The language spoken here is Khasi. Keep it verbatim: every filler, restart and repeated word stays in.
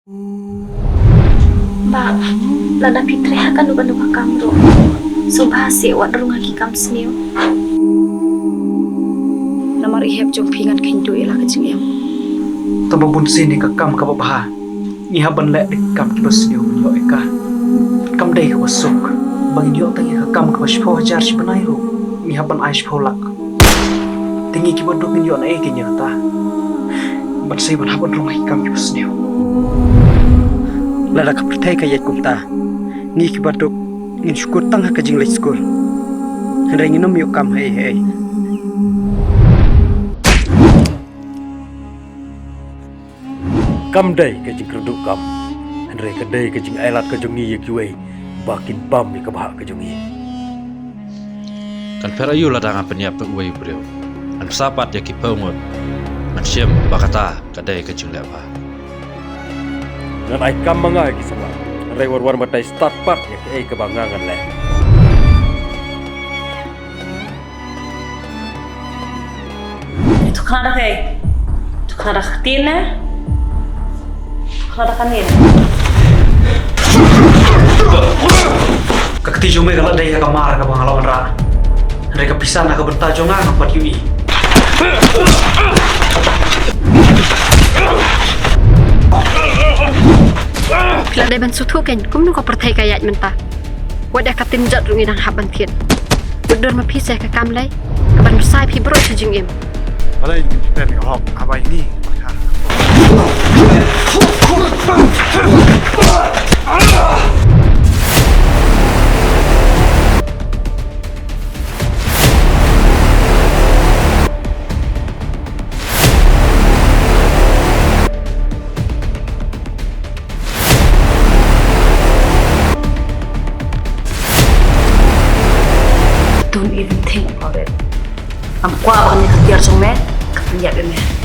Bah, lada phi treh ha kano kano ka kam ruh, sngewbha seh wat rung ha ki kam sniew. Namar i hep jong phi ngan kheiñ duh ïa la ka jingim. Tang ba bun sien ïa ka kam kaba bha ngi hap ban leh da ki kam kiba sniew ban ïoh ïa ka. Kam dei kaba suk ba ngin ïoh tang ïa ka kam kaba shiphew hajar shi bnai ruh ngi hap ban ai shiphew lak. Te ngi kiba duk ngin ïoh na ei kein ïa kata? Ban sei ban hap ban rung ha ki kam kiba sniew. Lada ka pyrthei ka ïaid kumta, ngi kiba duk ngin shu kut tang ha ka jingleit skul. Hynrei ngin ym ïoh kam ha ei ha ei. Kam dei ka jingkyrduh kam, hynrei ka dei ka jingailad ka jong ngi ïa kiwei ba kin bam ïa ka bhah ka jong ngi. Kan pher aïu lada ngan pynïap da uwei u briew? Ngan bsa pat ïa ki phew ngut. Ngan shem ba kata ka dei ka jingleh bha. Ngan ai kam ma nga ïa ki samla, hynrei wan wan batai stad pat ïa kaei kaba nga ngan leh. To khana da kaei? To khana da ka ktien ne? To khana da kane ne? Ka kti jong me ka la dei ha ka mar kaba nga la wanrah. Hynrei ka pisa na ka bynta jong nga ngam pat ïohi. Phi la dei ban sngewthuh kein kumno ka pyrthei ka ïaid mynta. Wat ïa ka ktien jot ruh ngi dang hap ban thied. Dur ma phi sa ka kam lei kaban bsa ïa phi baroh shi jingim. Balei ngin defend ka hok haba ini? Don't even think about it. Ngam kwah ba kane ka tiar jong me ka pynïap ïa me.